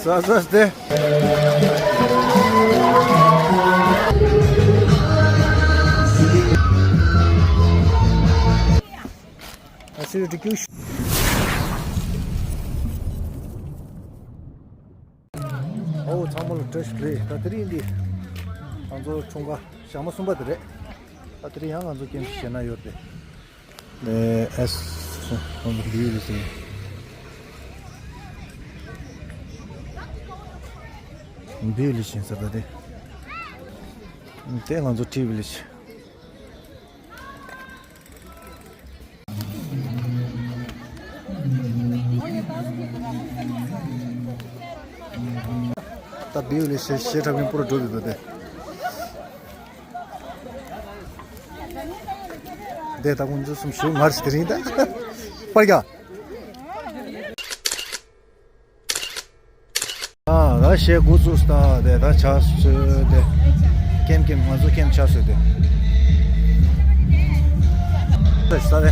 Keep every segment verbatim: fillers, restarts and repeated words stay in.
ས་ས་སྟེ། ཨ་སི་རི་ཏི་ཀུ་ཤ། ཨོ་ཚང་མ་ལ་བཀྲ་ཤིས་བདེ་ལེགས། ད་དེ་རིང་འདི་ང་ཚོ་འཁྲུངས་སྐར་ཞག་མ་གསུམ་པ་དེ་རེད། ད་དེ་རིང་ཡང་ང་ཚོ་ཀེམ་ཞིག་བྱས་ན་ཡོད་རེད། ཨེ་ཨེས་ཁོང་ཚོ་བིའུ་ལི་ཞིང་། བིའུ་ལི་ཞིང་ཟེར་བ་དེ། དེ་ང་ཚོ་ཊི་བི་ལི་ཞིང་། ད་བིའུ་ལི་ཞིང་ཞེ་དྲག་མི་པོ་རུ་འགྲོ་འདུག་ད་དེ། དེ་ད་ཁོང་ཚོ་གསུམ་ཞུ་ངར་ཞིག་དེ་རིང་ད། པར་རྒྱག་ཨ་ད་གཞས་འགོ་བཙུགས་ས་དེ་ད་ཆ་སོས་དེ། ཀེམ་ཀེམ་ང་ཚོ་ཀེམ་ཆ་སོས་དེ། ད་ས་དེ།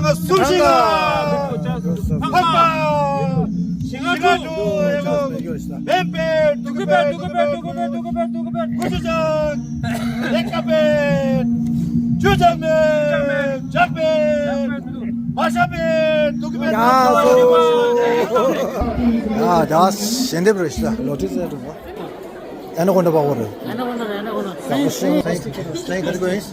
ལྔ་གསུམ་བཞི་ལྔ། འཕགས་པ་ཞིང་ཁ་དྲུག་མེན་པའི་སྡུག་གུ་པའི་སྡུག་གུ་པའི་སྡུག་གུ་པའི་སྐུ་གཟུགས་ཅན། ལེགས་བཀབ་པའི་ཆུ་ཆགས་མེད། ཆགས་པའི་མ་ཤ་པའི་སྡུག་གུ་པའི། ཡ་སོ། ཡ་ད་ཞལ་འདེབས་རེད་ཤག་ལོ་ཊི་ཟེར་རུ། ཨ་ན་ཀོན་ཌ་པ་བོ་རེད། ཨ་ན་ཀོན་ཌ་རེད། ཨ་ན་ཀོན་ཌ། སེང་སེང་སེང་ག་དུས་གོ་ཡིན།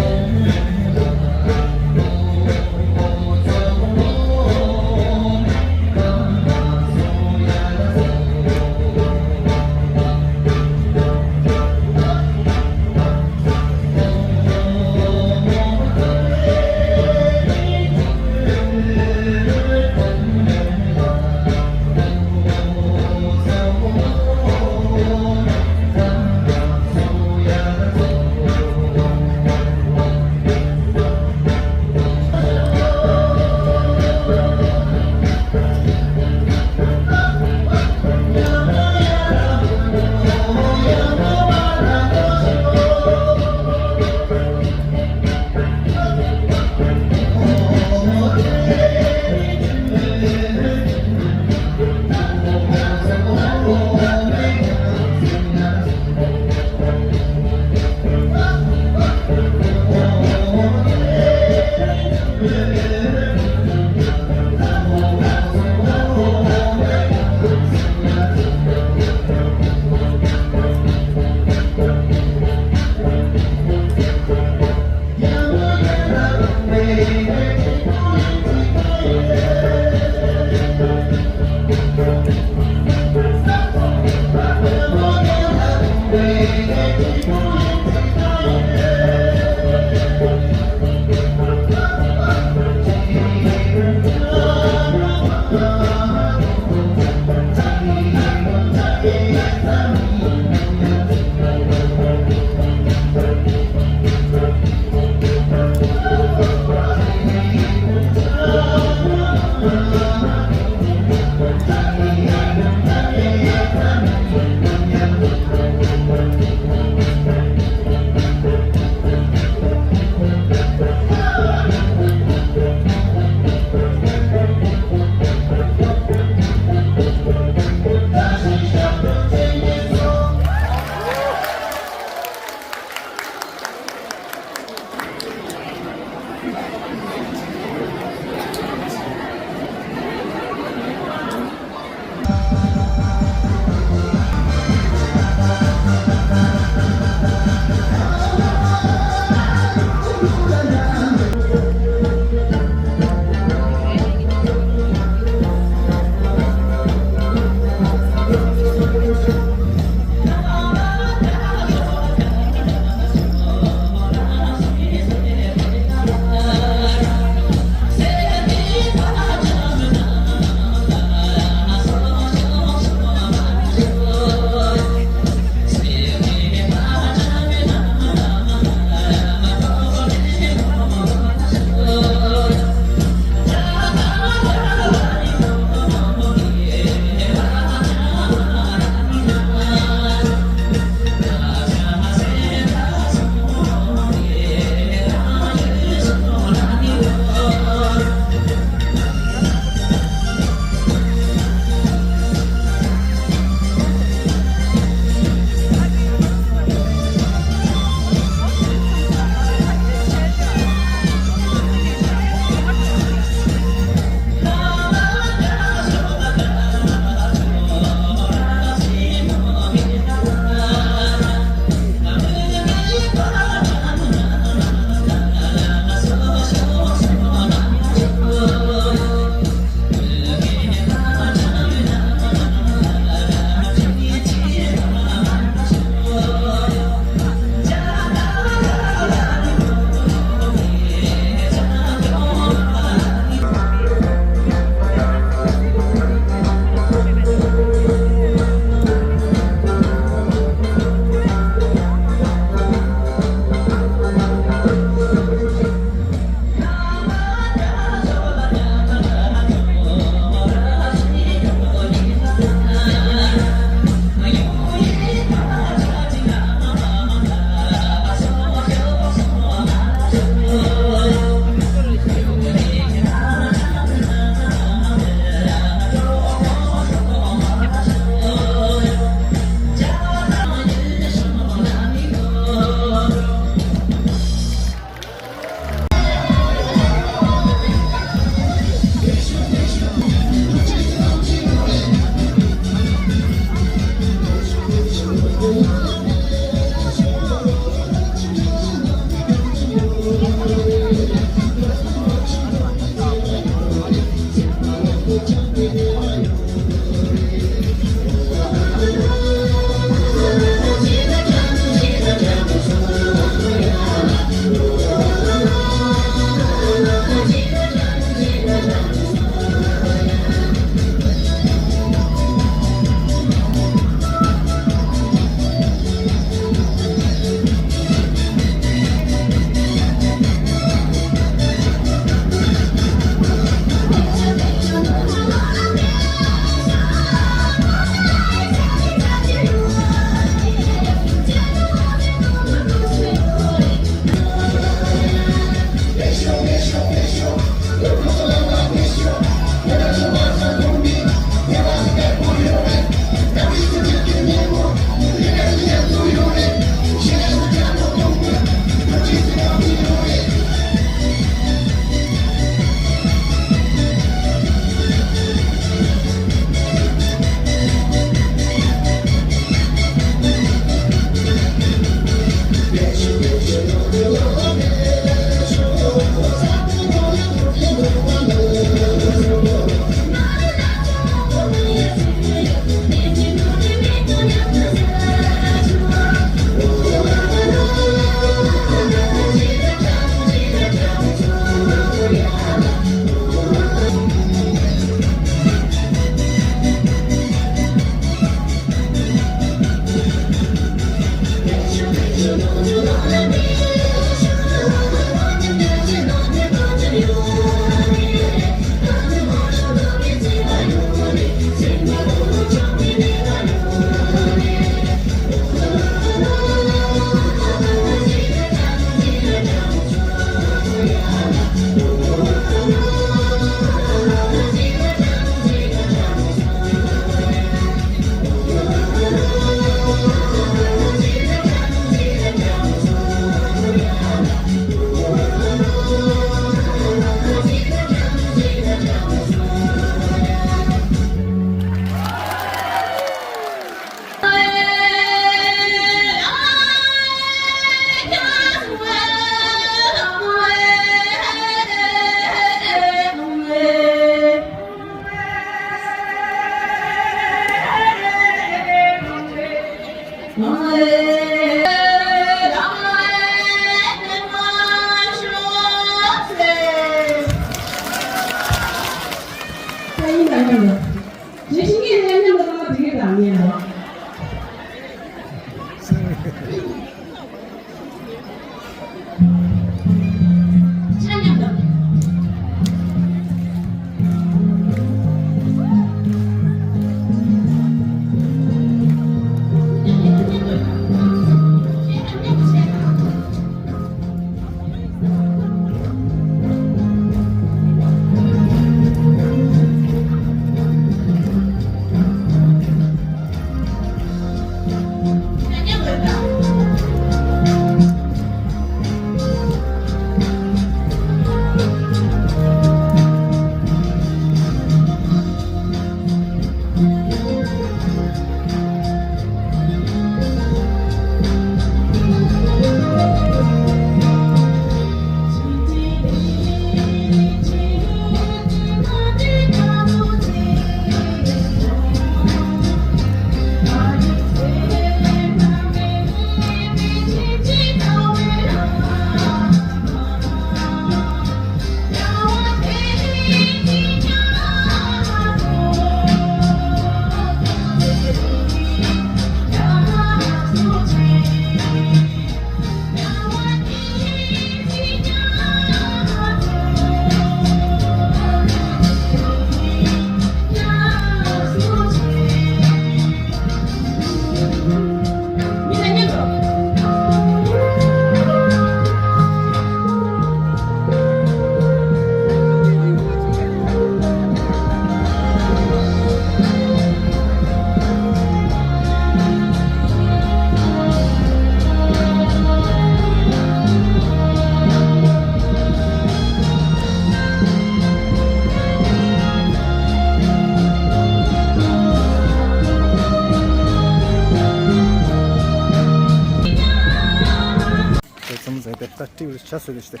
ཚང་མ་ཟེར་ཏེ་ད་ཏི་ཝི་ཆ་སོ་གི་ཤི་ཏེ།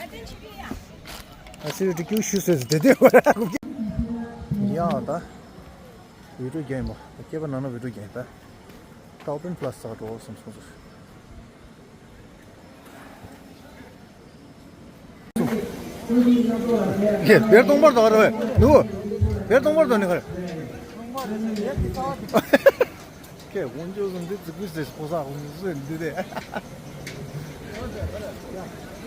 ཨ་སི་རི་ཏི་ཀྱུ་ཤུ་སོ་ཟེར་ཏེ་ཡ་ད། བི་ཌིའོ་གེམ་མོ། སྐྱེས་པ་ནང་ན་བི་ཌིའོ་གེམ་ད། ད་ཨོ་པན་པ་ལ་སི་ས་འགྲོ་བསམ་སོང་ཟེར། ཁྱེད་བེར་སྟོང་པར་དོ་ར་བས་ནུ། བེར་སྟོང་པར་དོ་ནི་ག་རེ། ཁྱེད་དཀོན་མཆོག་གསུམ་འདི་ཙི་གུ་ཟེར་ཕོ་སར་འོང་ཟེར་འདི་རེད། ཡ་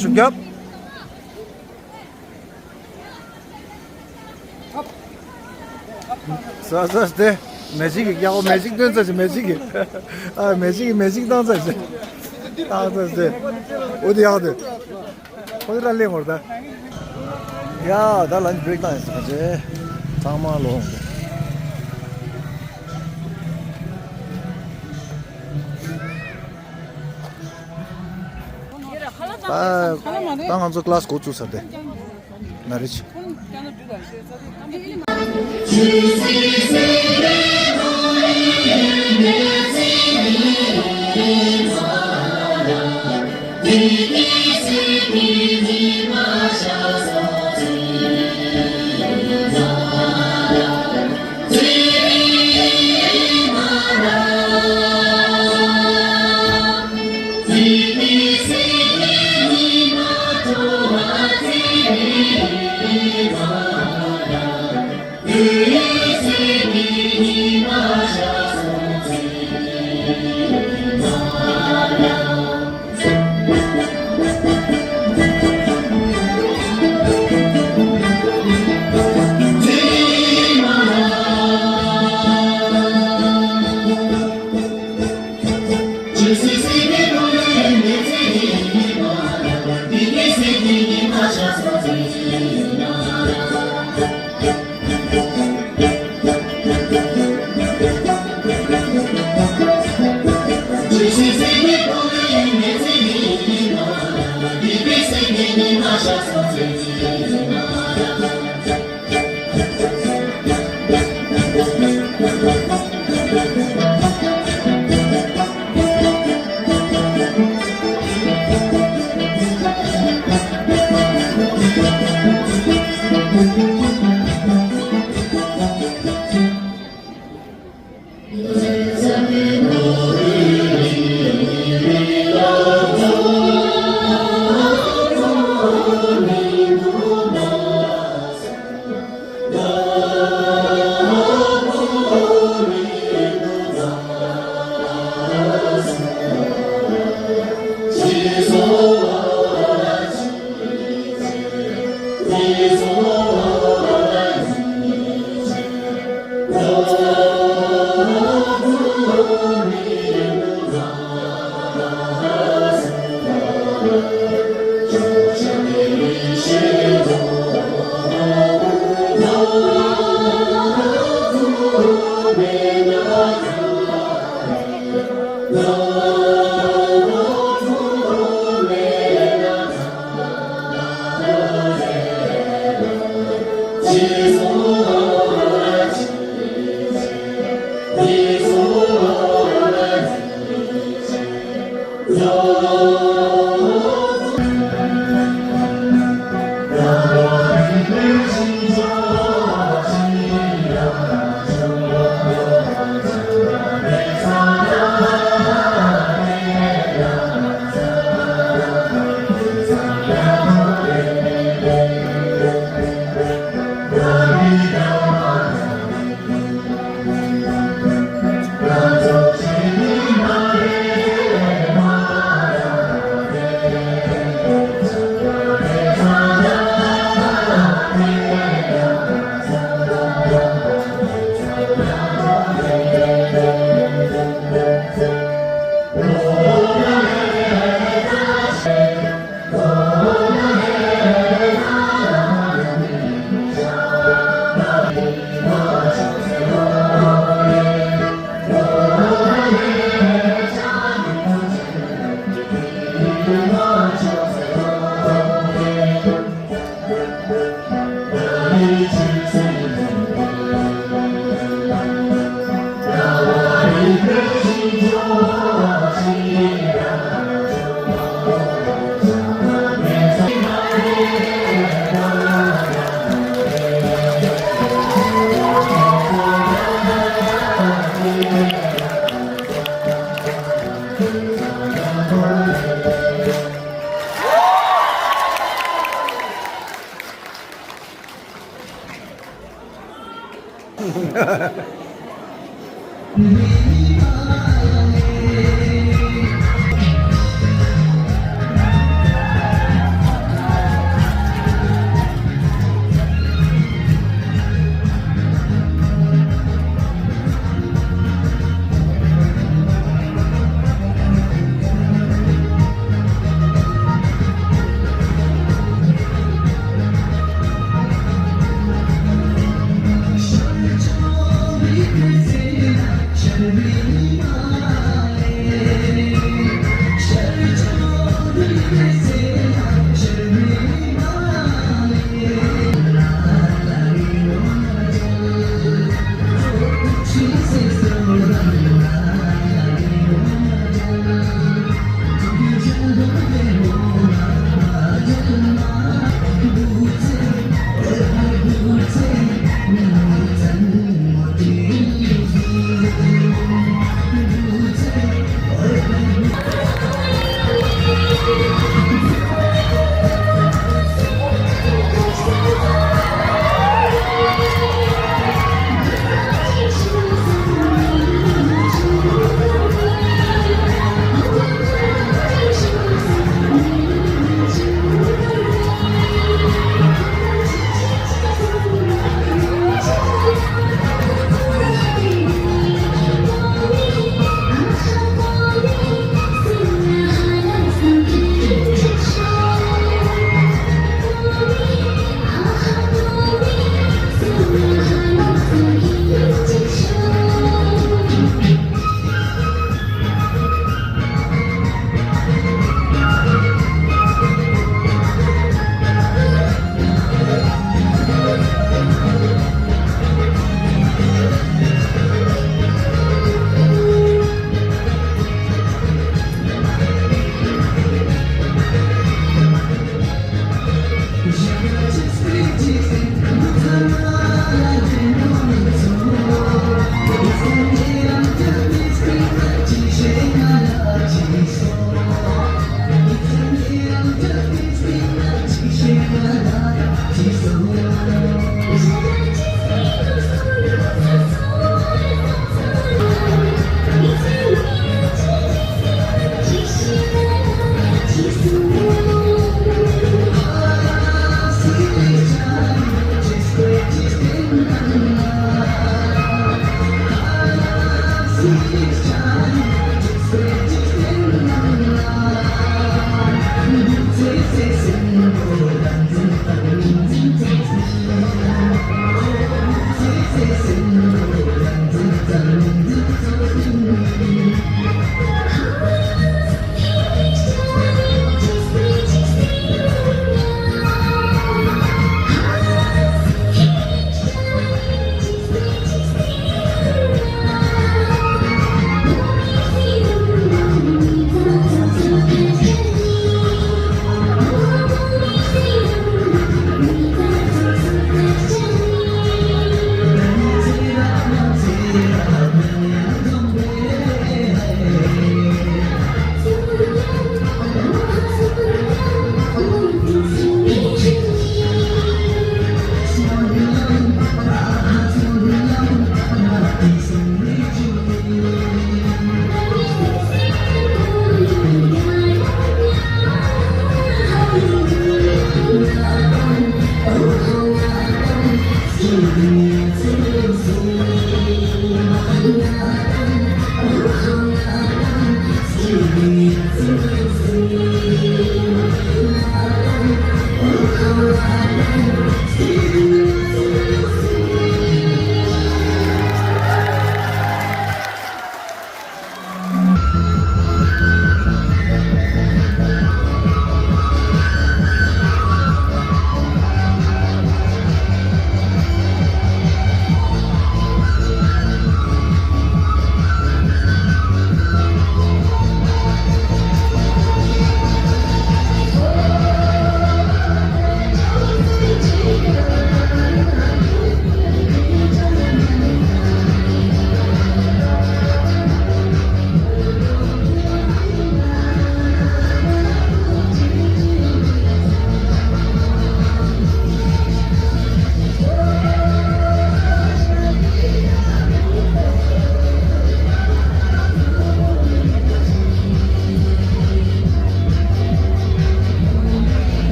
ཤུགས་རྒྱབ། ས་ས་སྟེ། མེ་ཇིག་གི་ཡག་མེ་ཇིག་སྟོན་ཚར་ཞིག་མེ་ཇིག་གི། ཨ་མེ་ཇིག་གི་མེ་ཇིག་བཏང་ཚར་ཞིག་བཏང་ཚར་སྟེ། འོ་དེ་ཡག་དེ། ཁོ་དེ་ར་ལེན་བར་ད། ཡ་ད་ལན་བྷི་རེག་བཏང་ཡིན་ཟེར་ག་ཚེ། ཚང་མ་ལོ། ད་ད་ང་ཚོ་ཀླ་སི་འགོ་བཙུགས་ཚར་ཏེ། ན་རེ་ཆི།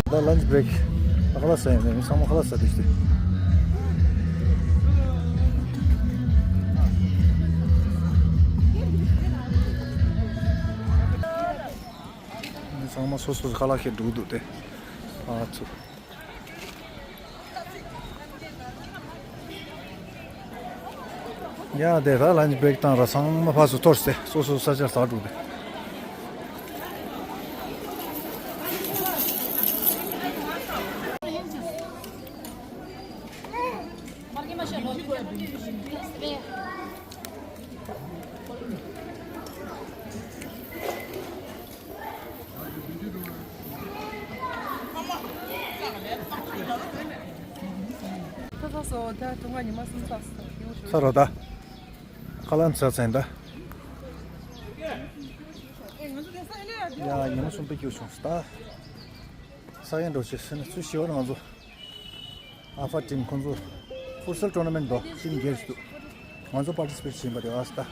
ད་ལན་ཅི་བྷི་རེག་ད་ཁ་ལག་ཟ་ཡིན་ནས་མི་ཚང་མ་ཁ་ལག་ཟ་བསྡད་ཤག་མི་ཚང་མ་སོ་སོ་ཁ་ལག་ཁྱེར་འགྲོ་གི་འདུག་སྟེ། ཨ་ཚུ། ཡ་དེ་ར་ལན་ཅི་བྷི་རེག་བཏང་ར་ཚང་མ་ཕར་ཚུར་འཐོར་སྟེ་སོ་སོ་ས་ཆར་ཟག་འགྲོ་གི་འདུག་ཚ་ཚ་སོ་ད་དུང་ང་ཉི་མ་གསུམ་ཚ་སོ་ཡོང་ཤོག་ཚ་རོ་ད། ཁ་ལམ་ཚ་ཚན་ད། ཡ་ཉི་མ་གསུམ་པའི་རྒྱུགས་བྱུང་ད། ས་ཡན་འགྲོ་ཆེ་སེ་ན་ཚུ་ཞི་བ་ན་ང་ཚོ། ཨ་ཕ་ཊིམ་ཁོང་ཚོ་ཕུར་སལ་ཊོར་ན་མེན་ཊི་འདུག་ཊིམ་སྒེར་ཞིག་འདུག་ང་ཚོ་པར་ཊི་སི་པེཊ་བྱེད་པ་དེ་ཨ་སི་ད།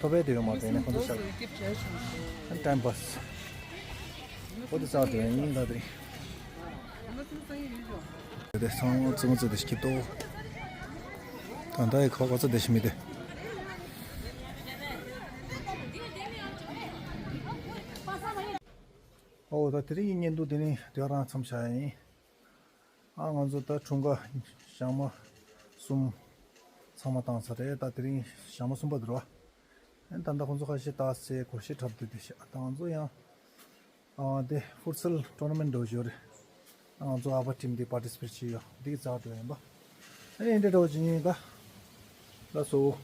ཐོབ་པའི་དེ་ཡོད་མ་རེད་ནས་ཁོང་ཚོ་ཤག་ཊའིམ་པཱ་སི། ཨོ་དེ་ཚར་དེ་ཡིན་ད་དེ་རིང་། དེ་ཚང་མ་ཙི་མོ་ཙི་དེ་ཞིག་གི་ཏོ། ད་ད་ཡི་ཁ་ཁ་ཚ་དེ་ཞིག་མི་དེ། ཨོ་ད་དེ་རིང་གི་བརྙན་ཐུང་དེ་ནི་དེ་རང་མཚམས་བཞག་ཡིན། ཨ་ང་ཚོ་ད་འཁྲུངས་སྐར་ཞག་མ་གསུམ་ཚང་མ་བཏང་ཚར་རེད། ད་དེ་རིང་ཞག་མ་གསུམ་པ་འདུག་ར། ཨ་ད་ལྟ་ཁོང་ཚོ་ཁ་ཤས་ལྟ་སའི་སྒོར་གཞས་འཁྲབ་སྡོད་དེ་ཤག་ད་ང་ཚོ་ཡང་ཨ་དེ་ཕུར་སལ་ཊོར་ན་མེན་ཊི་འགྲོ་ཞོར་རེད། ང་ཚོ་ཨ་ཕ་ཊིམ་དེ་པར་ཊི་སི་པེཊ་བྱས་ཡོད་འདི་གི་རྩ་འགྲོ་ཡིན་པ། ཨ་ནི་འདི་འདྲ་བ་ཅིག་ཡིན་ད། ལགས་སོ།